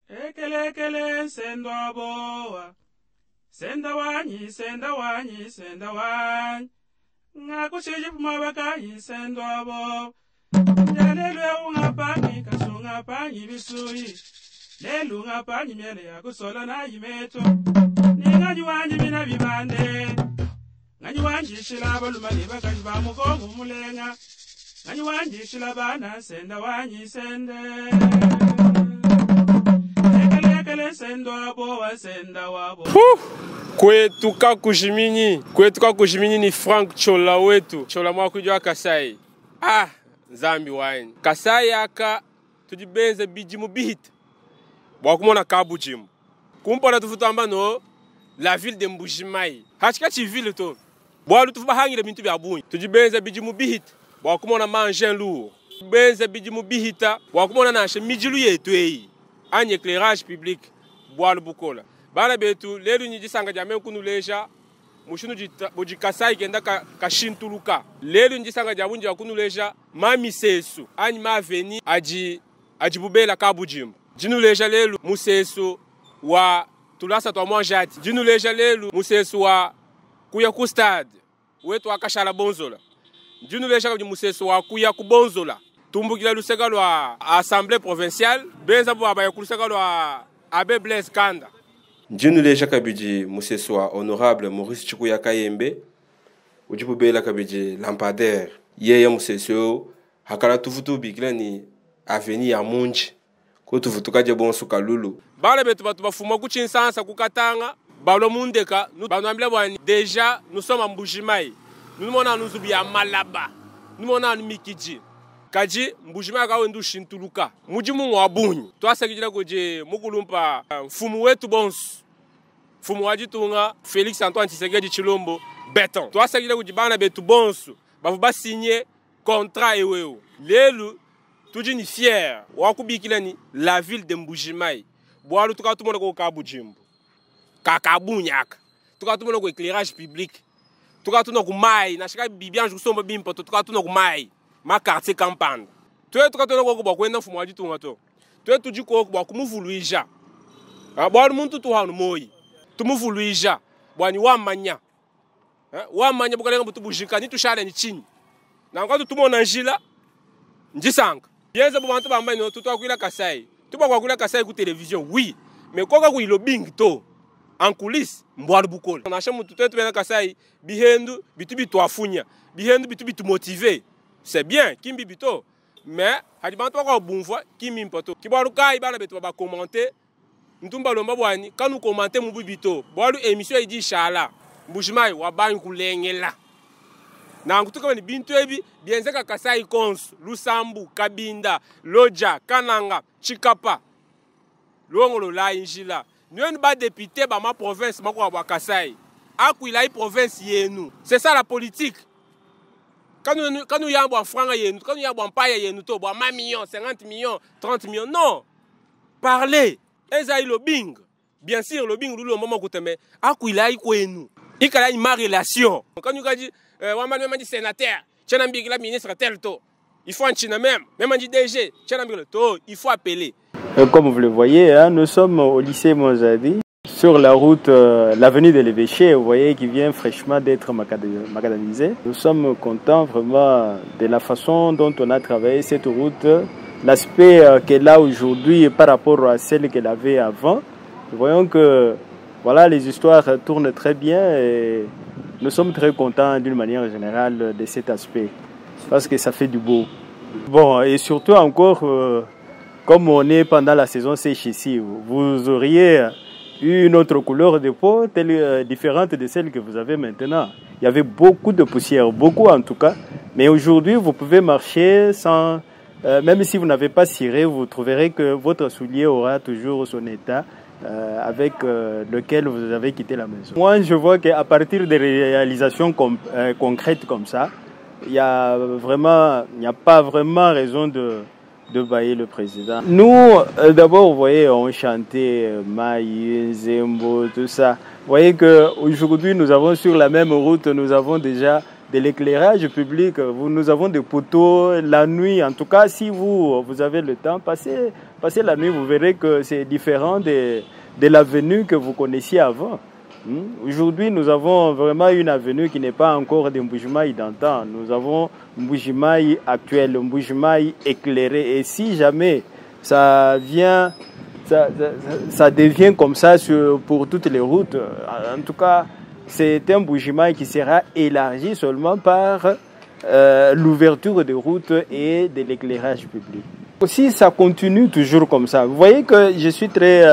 Ekelekele nsendo abowa senda wanyi senda wanyi senda wanyi ngakushiji pumabakayi sendo abo ndelelwe ungapangi kasungapangi bisuyi lelu ngapangi myele yakusola nayimeto ninganyi wanji mina bibande nganyi wanjishila balumani bakaji ba mugongo mulenga nganyi wanjishila bana senda wanyi sende ekelekele sendo abowa senda wabo. Kwetu kakujiminyi, kwetu kakujiminyi ni Frank Chola wetu, Chola mwakuji wa Kasai. Ah, Nzambi wanyi. Kasai aka tujibenze bijimu bihita. Bwa kumona kabujimu. Kumpona tufutamba no la ville de Mbujimayi. Hachika chi ville to. Bwa lutufu bahangile bintu bya bunyi. Tujibenze bijimu bihita. Bwa kumona manje lourd. Benze bijimu bihita. Bwa kumona nashe mijilu yetu eyi. An éclairage public bwa lubukola. Bana betu lelu nyijisanga jame kunuleja mushunu buji Kasai kenda kashintuluka. Lelu nyijisanga jabunji kunuleja mamisesu anyi maveni aji ajibubela kabujimbu. Jinuleja lelu musesu wa tulasa twa mwanjati. Jinuleja lelu musesu wa kuya ku stade wetu akashala bonzola. Jinuleja kabji musesu wa kuya ku bonzola. Tumbukila luseka lwa assemblée provinciale benza bo abaya ku luseka lwa Abbé Blaise Kanda. Jinuleja kabiji musesu wa honorable Maurice Tshikuya Kayembe ujibubela kabiji lampadaire yeye musesu hakala tufutu bikila ni avenue ya Munji ko tufutu kaje bonso kalulu. Bala betu batu bafuma ku Tshinsansa ku Katanga balo mundeka banambila bwani déjà nous sommes en Mbujimayi. Nous mona nous ya Malaba. Nous mona mikiji. Kaji Mbujimayi ka wendu shintuluka. Mujimu wa bunyi. Twasakijira koje mukulumpa mfumu wetu bonso. Mfumu wa ditunga Félix Antoine Tshisekedi Tshilombo beton. Twasakijira kuti bana betu bonso bavu ba signer contrat eweo. Lelu tuji ni fier wakubikila ni la ville de Mbujimayi. Bwalu tukatumona ko kabujimbu. Kakabunyaka. Tukatumona ko éclairage public. Tukatuna ku mai na shika bibiange kusomba bimpo tukatuna ku mai. Ma quartier campagne. Tuwe tukatuna ko bwa kwenda mfumu wa ditunga to. Tuwe tuji ko bwa kumuvuluija. Bwalu muntu tuhanu moyi. Tumuvuluija. Bwa ni wamanya. Wamanya bukalenga butubujika ni tushale ni chini. Na ngatu tumona njila njisanga. Yenza bo bantu bambaye no tutwakwila Kasai. Tubwa Kasai ku télévision oui, mais koka ku lobbying to en coulisses mbwalu bukola. Na shamu tutetu bena Kasai bihendu bitu bitwafunya, bihendu bitu bitu motiver. C'est bien kimbi bito, mais hadi bantu kwa bumvwa kimi mpoto. Kibwalu kai bana betu ba commenter ntumba lomba bwani kanu commenter mu bito. Bwalu émission idi inshallah. Mbujimayi wa banyu kulengela. Na ngutuka ni bintu ebi bienzeka Kasai Konsu, Lusambu, Kabinda, Loja, Kananga, Chikapa. Luongolo la injila. Nous ba député ba ma province mako ba Kasai. Akuila province yenu. C'est ça la politique. Quand nous yambo franga yenu, quand nous yambo mpaya yenu to ba 1 million, 50 millions, 30 millions. Non. Parlez. Ezai lobbying. Bien sûr lobbying lulu mama kuteme. Akuila kwenu. Ikala ma relation. Quand nous dit wamba même dit sénateur, tchanambiki la ministre tel to. Il faut en Chine même, même dit DG, tchanambiki to, il faut appeler. Comme vous le voyez, hein, nous sommes au lycée Monzadi, sur la route, l'avenue de l'évêché, vous voyez, qui vient fraîchement d'être macadamisée. Nous sommes contents vraiment de la façon dont on a travaillé cette route, l'aspect qu'elle a aujourd'hui par rapport à celle qu'elle avait avant. Nous voyons que voilà, les histoires tournent très bien et nous sommes très contents d'une manière générale de cet aspect, parce que ça fait du beau. Bon, et surtout encore, comme on est pendant la saison sèche ici, vous auriez eu une autre couleur de peau telle, différente de celle que vous avez maintenant. Il y avait beaucoup de poussière, beaucoup en tout cas. Mais aujourd'hui, vous pouvez marcher sans... même si vous n'avez pas ciré, vous trouverez que votre soulier aura toujours son état avec lequel vous avez quitté la maison. Moi, je vois qu'à partir des réalisations concrètes comme ça, il n'y a pas vraiment raison de bailler le président. Nous, d'abord, vous voyez, on chantait Maï, Zembo, tout ça. Vous voyez qu'aujourd'hui, nous avons sur la même route, nous avons déjà de l'éclairage public. Nous avons des poteaux la nuit. En tout cas, si vous, vous avez le temps, passez, passez la nuit, vous verrez que c'est différent de, de l'avenue que vous connaissiez avant. Aujourd'hui, nous avons vraiment une avenue qui n'est pas encore de Mbujimayi d'antan. Nous avons Mbujimayi actuel, Mbujimayi éclairé. Et si jamais ça vient, ça devient comme ça pour toutes les routes, en tout cas, c'est un Mbujimayi qui sera élargi seulement par l'ouverture des routes et de l'éclairage public. Aussi, ça continue toujours comme ça. Vous voyez que je suis très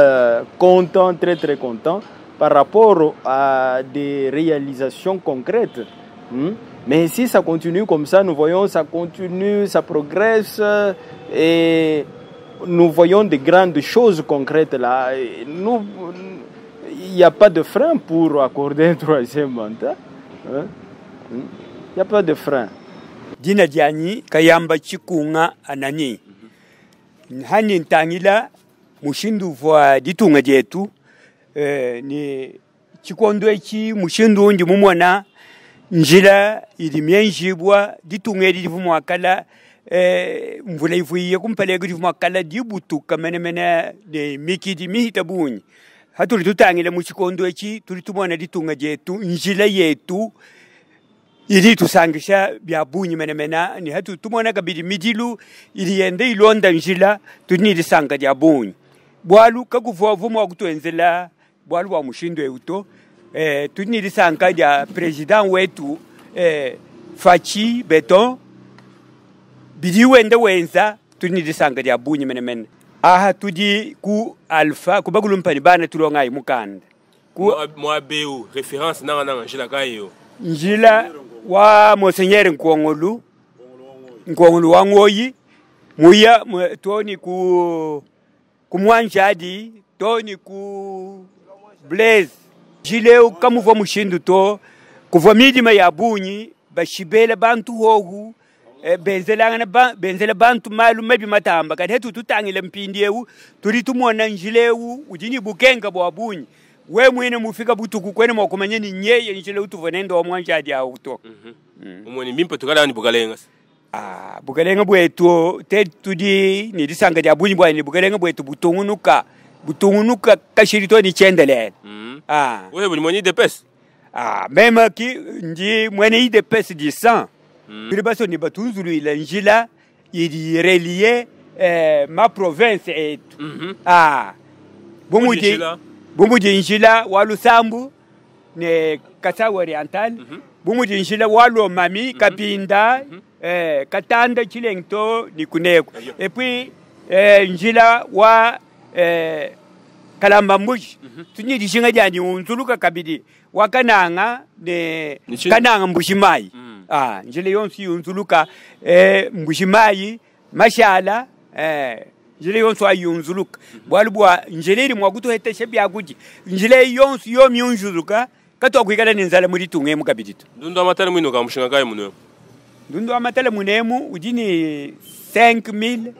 content, très très content par rapport à des réalisations concrètes. Mais si ça continue comme ça, nous voyons ça continue, ça progresse et nous voyons de grandes choses concrètes là. Et nous, il n'y a pas de frein pour accorder un troisième mandat. Hein? Il n'y a pas de frein. Dina dianyi Kayamba Chikunga Anani hani ntangila mushindu vwa ditunga dietu ni chikondo echi mushindu undi mumona njila ili mienjibwa ditunga eli livumwakala mvula ivuiye kumpalego livumwakala dibutuka menemene ne mikidi mihita bunyi hatuli tutangile mu chikondo echi tuli tumona ditunga dietu njila yetu ili tusangisha bya bunyi menemena ni hatu tumona kabili midilu ili yende ilonda njila tunilisanga dia bunyi bwalu kakuvua vumwa kutuenzela bwalu bwa mushindo euto tunilisanga dia president wetu Fatshi Béton bidi wende wenza tunilisanga dia bunyi menemene aha tudi ku alpha kubagulumpani bana tulonga mukanda ku mwabeu référence nanga nanga njila kayo njila wa monseigneur Nkongolu Nkongolu wa Ngoyi muya toni ku kumwanjadi toni ku Blaise jileo kamuvwa mushindu to kuvwa midima ya bunyi bashibele bantu hohu benzelangana benzela bantu malu mabi matamba kati hetu tutangile mpindi ewu tuli tumona njileu udini bukenga bwa bunyi we mwene mufika butuku kwene mwakumanya ni nyeye njile utuvone wa mwanjadi auto. Umweni mbimpa tukala ni bukalenga. Ah, bukalenga bwetu te tudi ni disanga dia bunyi bwa ni bukalenga bwetu butungunuka butungunuka kashirito ni chendele. Ah. Wewe buli mwenye UDPS? Ah, meme ki ndi mwene UDPS di 100. Bili baso ni batunzulu ila njila ili relier ma province etu. Ah. Bumudi bumudi njila wa Lusambu ne Kasai Oriental. Bumudi njila wa Lomami Kapinda Katanda Chilengto ni Kuneko. Et puis njila wa Kalamba Mbuji. Tunyi dishinga jani unzuluka kabidi wakananga ne kananga Mbujimayi. Ah, njila yonsi unzuluka Mbujimayi Mashala njila yonsi ayunzuluka. Bwalu bwa njila iri mwakutuhetesha byakuji. Njila yonsi yomi unzuluka katwa kuikala ni nzala muri tungemu kabidi tu. Ndundu amatale mwino ka mushinga kai muno. Ndundu amatale munemu udini 5000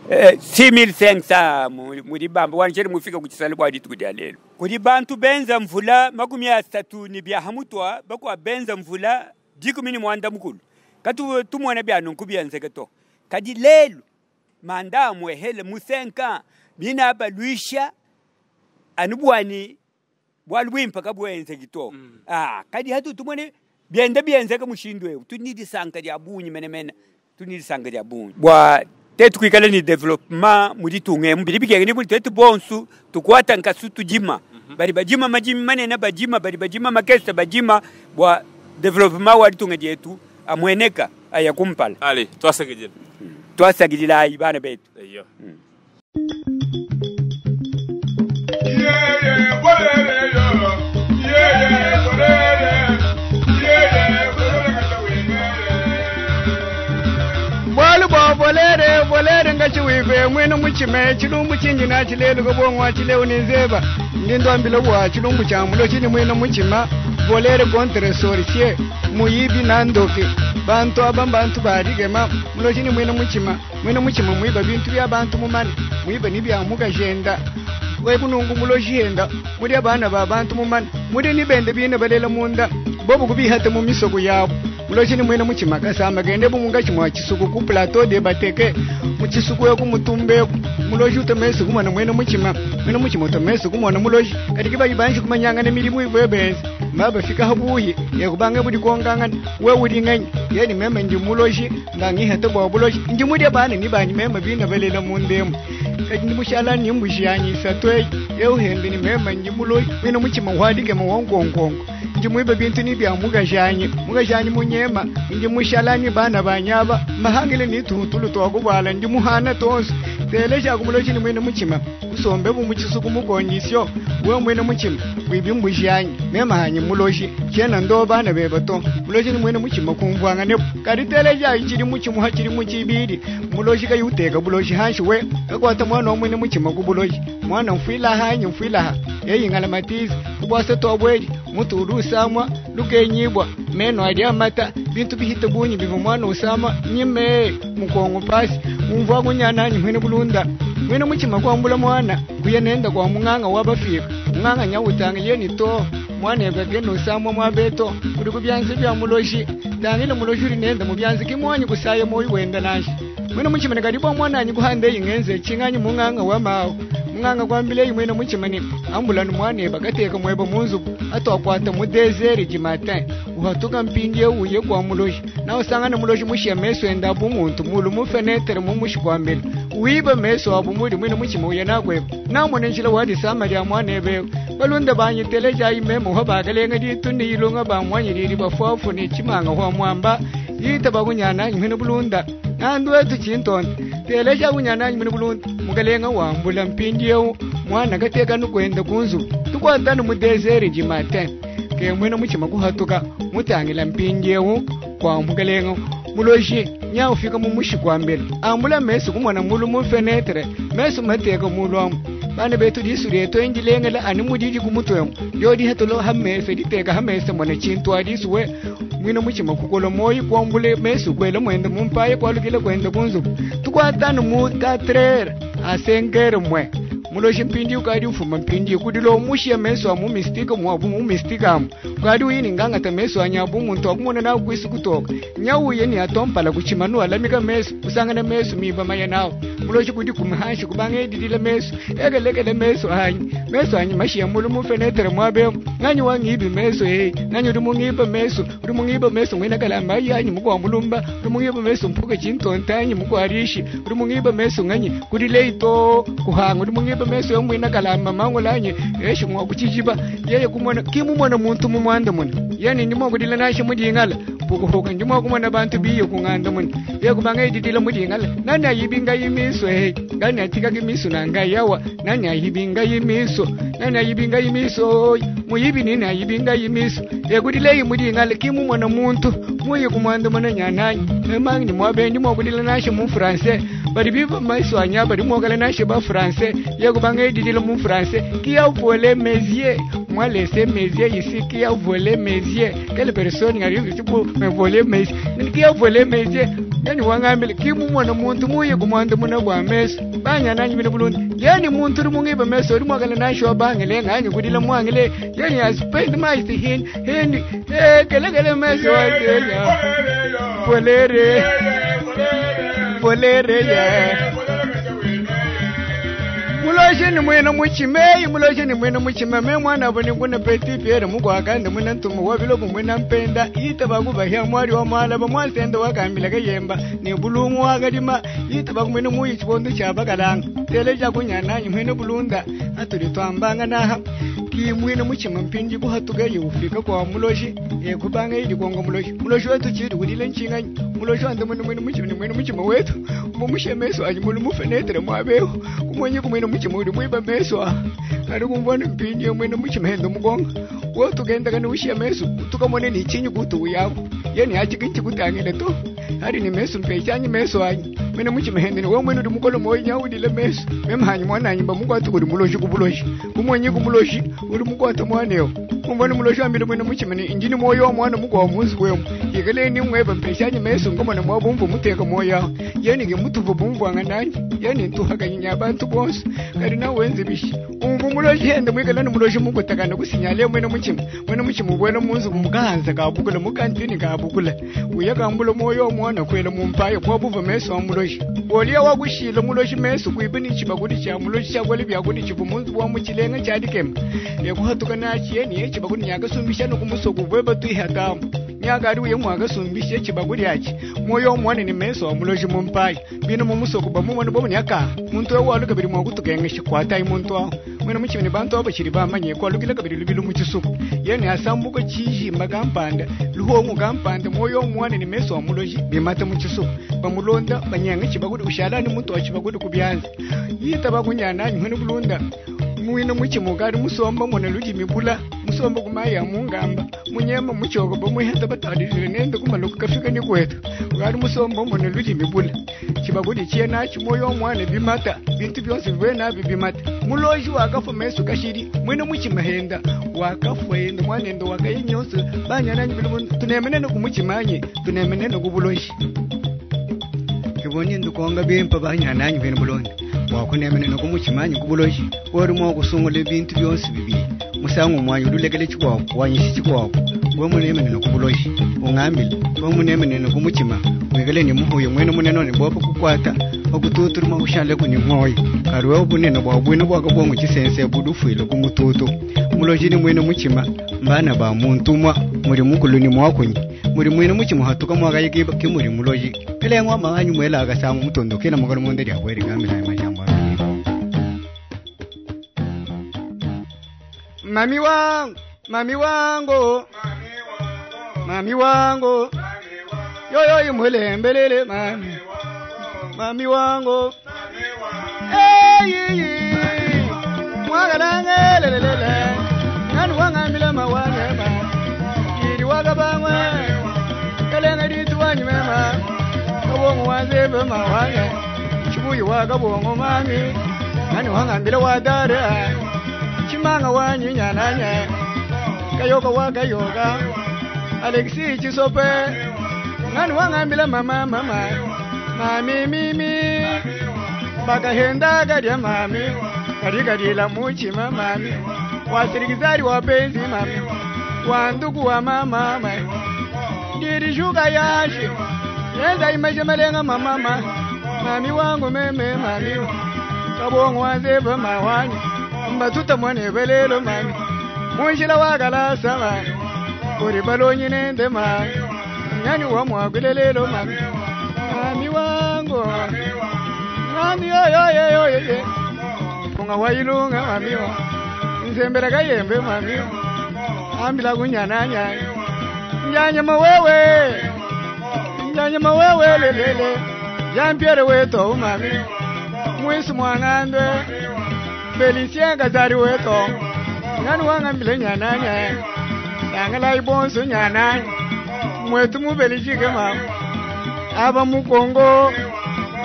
6500 muri bamba wanjere mufika kuchisale kwa ditu kudia lelo. Kuri bantu benza mvula 30 ni bya hamutwa bakwa benza mvula 18 mukulu. Katu tumwana bya nunku byanzeke to. Kadi lelo manda mwehele musenka bina balwisha anubwani bwalwimpa kabwenze kito. Ah, kadi hatu tumone byende byenzeka mushindo ewu tunidi sanka dia bunyi menemene tunidi sanka dia bunyi. Bwa tetu kuikala ni development muri tunge mbiri bigenge ni tetu bonsu tukwata nkasu tujima. Bari bajima majima manene bajima bari bajima makesa bajima bwa development wa tunge dietu amweneka aya kumpala. Allez, twasagidila. Twasagidila ibana betu. Eyo. Bwalu bwa volere volere ngachiwive mwene muchime chilumbu chinji na chilelu gobongwa chileu ni nzeba ndindo ambilo bwa chilumbu cha mulo chini mwene muchima volere contre sorcier muyibi nandoke bantu abambantu barigema mulo chini mwene muchima mwiba bintu bya bantu mumane mwiba nibya mugajenda we kunungu mulo jenda muri abana ba bantu mumane muri nibende bine balela munda. Bobu kubihata mu misoko yabo. Muloji ni mwene muchima kasamba gende bumungachi mwa chisuku ku plateau de Bateke mu chisuku yo kumutumbe muloji utomesi kumwana mwene muchima mwene muchima utomesi kumwana muloji katiki bali banji kumanyanga ne milimu ivwe maba fika habuyi yekubanga budi kongangana we udi nganyi yeni meme ndi muloji ngangihata bwa buloji ndi mudya bana ni banyi meme bina balela mundemu kati ndi mushala ni mbushi satwe euhembe ni meme ndi muloji mwene muchima wadike mu wonkonkonko ndi mwiba bintu ni bya mugajanyi mugajanyi munyema ndi mushalani bana banyaba mahangile ni tutulu twakubala ndi muhana tonso telesha kumuloji ni mwene muchima kusombe bumuchisuku mukonyisyo we mwene muchima wibi mbujanyi mema hanyi muloji chena ndo bana bebato muloji ni mwene muchima kumvwanga ne kali telesha ichiri muchimu hachiri muchibiri muloji kayuteka buloji hanshi we kakwata mwana wa mwene muchima kubuloji mwana mfwila hanyi mfwila yeyingala matizi kubwasa twabweli mutu usamwa lukenyibwa meno ali amata bintu bihita bunyi biva mwana usama nyime mukongo pasi umva kunyananyi mwene bulunda mwene muchima kwambula mwana kuye nenda kwa mung'anga wabafika mung'anga nyawutanga yeni to mwana ebwagenda usamwa mwabeto kuli kubyanzi bya muloshi tangile muloshi uli nenda mubyanzi kimwanyi kusaya moyo wenda nashi mwene muchima nikalipo mwananyi kuhande ingenze ching'anyi mung'anga wamawo mung'anga kwambile mwene muchima ni ambulani mwana bakateka mweba munzu atwakwata mu desert du matin uhatuka mpindie uye kwa muloshi na usangana muloshi mushiya meso enda abu muntu mulu mufenetere mumushikwambile uiba meso abu muli mwene muchima uye nakweba namone njila wadi sama lya mwana ebewe balunda banyiteleja imemo ho bakalenga dituni ilunga bamwanyiriri bafuafu ni chimanga hwa mwamba yita bakunyana mwene bulunda nandu wetu chintonde teleja kunyana mwene bulunda mukalenga wambula mpindiewu mwana kateka nukwenda kunzu tukwatana mu desert du matin ke mwene muchima kuhatuka mutangila mpindiewu kwa mukalenga muloji nyaufika mumushikwambele ambula meso kumwana mulu mufenetre meso mateka mulwamu bana betu disu leto endilengela ani mudidi kumutwemu lyodi hatulo hamese diteka hamese mwana chintu adisu we mwina muchima kukola moyi kwambule meso kwela mwenda mumpaye kwalukile kwenda kunzu tukwatana mu katrere asengere mwe muloshi mpindi ukadi ufuma mpindi kudilo mushiya meso amu mistika mwabu mu mistika amu ukadi uyini ngangata meso anyabu muntu akumona nawo kwisi kutoka nyauye ni atompala kuchimanu alamika meso usangana meso miba maya nawo muloshi kudi kumhashi kubanga edidila meso ekelekele meso anyi meso anyi mashiya mulu mufenetere mwabe nganyi wangibi meso hey nganyi uri mungiba meso uri mungiba meso mwina kalamba yanyi mukwa mulumba uri mungiba meso mpuka chintontanyi mukwarishi uri mungiba meso nganyi kuri leito kuhanga uri mungiba meso yomwina kalamba mangolanye esho mwa kuchijiba yeye kumona kimumona muntu mumwanda muna yani ndimo kudila nashe mudingala pukuhuka ndimo kumona bantu biyo kunganda muna ye kubanga ididila mudingala nani ayibinga yimiso hey ngani atika kimiso nanga yawa nani ayibinga yimiso nani ayibinga yimiso muyibi nini ayibinga yimiso yekudile mudingala kimumona muntu muyi kumwanda muna nyananyi emangi mwabe ndimo kudila nashe mu français bari biba maiso anya bari mwokala nashe ba français yekubanga ididila mu français qui a volé mes yeux moi laissé mes yeux ici qui a volé mes yeux quelle personne arrive ici pour me voler mes yeux qui a volé mes yeux yani wangambile kimumona muntu muye kumwanda muna bwa meso banya nanyi bine bulundu yani muntu uri mungiba meso uri mwakala nashe wabangile nganyi kudila mwangile yani I spend my hin hin kelekele meso wa volere volere ya muloshi ni mwene muchimei muloshi ni mwene muchima me mwana bone kuna petit pierre mukwakande mwina ntumu wabilo mwina mpenda ita bakubahya mwali wa mwala ba mwasenda wakambila kayemba ni bulungu wakalima ita bakumwene muyi chibondo chabakalanga teleja kunyananyi mwene bulunda atuli twambanga naha kimwene muchima mpindi kuhatuka yufika kwa muloshi yekubanga ili konga muloshi muloshi wetu chiri kudile nchinganyi muloshi wande mwene mwene muchima ni mwene muchima wetu mumushemeso anyi mulu mufenetere mwabeho kumwenye kumwene muchima uli mwiba meso ari kumvona mpindi mwene muchima hendo mugonga wotugenda kani ushiya meso tukamone ni chinyi kutu uyako yeni achikinchi kutangile to hari ni meso mpechanyi meso anyi mwene muchima hendo ni we mwene uri mukolo moyi nyaudile meso memhanyi mwananyi mba mukwatu kuri muloshi kubuloshi kumwenye kumuloshi uri mukwata mwaneo. Umbona muloshi wambile mwene muchimani injini moyo wa mwana mugwa munzu wemu. Yekele ni mweba mpeshanyi mesu ngomona mwabumvu muteka moyo. Yeni ngemutuvu bumvu anganani. Yeni ntuhakanya abantu bonse. Kari na wenze bishi. Umvu muloshi hende mwikala muloshi mukutakana kusinyale mwene muchima. Mwene muchima ubwela munzu muganza kabukula mukantini kabukula. Uyakambula moyo wa mwana kwela mumpaye kwabuva meso wa muloshi. Wolia wakushila muloshi meso kuibini chibakuli cha muloshi chakwali byakuli chivu munzu wa muchilenga chadikema. Yekuhatuka nachi yeni chibakuli nyakasumbisha nokumusoku bweba tuihatamu. Nyakari uye mwakasumbisha chibakuli achi. Moyo mwana ni meso wa muloshi mumpaye. Bino mumusoku bamumwana bomu nyaka. Muntu walu kabiri mwakutukengesha kwatai muntu aho. Mwene muchimene bantu abachiri bamanye kwalukila kabiri lubilu muchisuku. Yeni asambuko chiji magampanda. Luhongo kampanda moyo mwana ni meso wa muloshi bimata muchisuku. Bamulonda banyanga chibakuli ushalani muntu wa chibakuli kubyanza. Yita bakunyana nyene bulunda. Mwino muchimugari musomba mona lujimibula musomba kumaya mungamba munyema muchoko bomuheta batalire nende kumaluka kafika ni kwetu ugari musomba mona lujimibula chibakuli chena chimoyo mwana bimata bintu byonse bwena bimata muloji wakafa mesu kashiri mwino muchimahenda wakafa yenda mwana ndo wakayinyose banyana nyibilu tunemenene kumuchimanye tunemenene kubuloji kibonye ndukonga bimpa banyana nyibinu bulonde wakunemenene kumuchimanyi kubuloji wori mwakusungula ebintu byonse bibiri musango mwanyu lulekele chikwako wanyisi chikwako wemunemenene kubuloji ungambile wemunemenene kumuchima wikele ni muhuyo mwene munene ni bopo kukwata okututuruma kushale kuni mwoyo kariwe obunene bwa bwino bwakabongo chisense budufwile kumututu muloji ni mwene muchima mbana ba muntumwa muri mukulu ni mwakunyi muri mwene muchima hatuka mwakayikiba kimuri muloji pelengwa maanyu mwela akasangu mutondo kila mukolo monde lya bweri ngamila majambo. Mami wangu, mami wangu, mami wangu, yo yo imulembelele mami, mami wangu, eh mwagalanga lelele, ngani wangambile mawane ma, yiri wakabangwe, kalenga litu wanyumema, kabongo wanzebe mawane, chibuyi wakabongo mami, ngani wangambile wadare. Chimanga wanyinyana kayoka wakayoka Alexi Chisope ngani wangambila mama mama mami mimi bakahenda kadya mami kadigadila muchima mami wasirikizari wapenzi mami wandugu wa mama mami ndirishuka yashi yenza imashemalenga mama mami wangu meme mami kabongo wanzebe mawani mbatuta mwane belelo mami munjila wakalasa mami uri balonyi nende mami nyani wa mwagulelelo mami mami wangu mami yo yo yo yo kunga wailunga mami wa nzembera kayembe mami ambila kunyananya njanya mawewe njanya mawewe lelele Jean Pierre weto mami mwisu mwanandwe Felicien Gazari weto ngani wangambile nyananya yangala ibonso nyananya mwetu mubelishike mama aba mukongo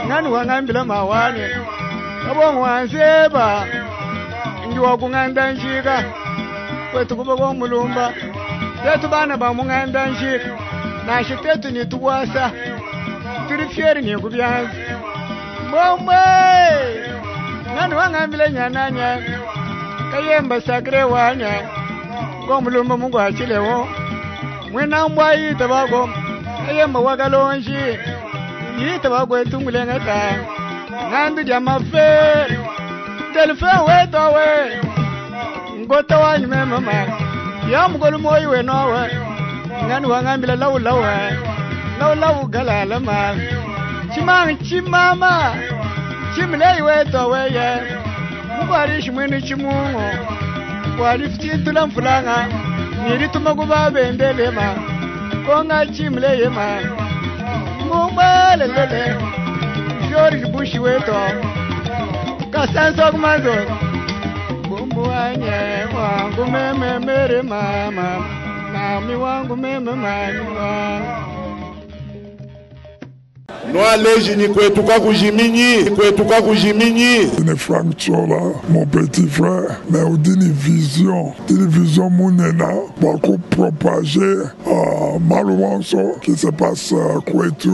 ngani wangambile mawane kabongo wanseba ndi wakung'anda nshika kwetu kuba kwa mulumba tetu bana ba mung'anda nshika nashi tetu nituwasa turi fyeri nikubyanza bomwe ngani wangambile nyananya kayemba sakre wanya ngomulumba mungu achilewo mwina mbwa yita bako kayemba wakalonji yita bako etungulengeta ngandu dya mafe delfe wetowe ngota wanyume mama ya mugolu moyi wenowe ngani wangambile lawulawe lawulawu galala ma chimanga chimama chimleyi wetowe ye mukwarishi mwini chimungo walifutintula mfulanga nilituma kubabendelema konga chimleyema mumwelelele George Bush weto kasanso kumanzo bumbu wanye wangu meme mere mama mami wangu meme mami wangu. Nwaleji kwetu kakujiminyi kwetu kakujiminyi. Ne Frank Chola, mon petit frère, mais udi vision, une vision munena bua kupropager malu wonso qui se passe kwetu.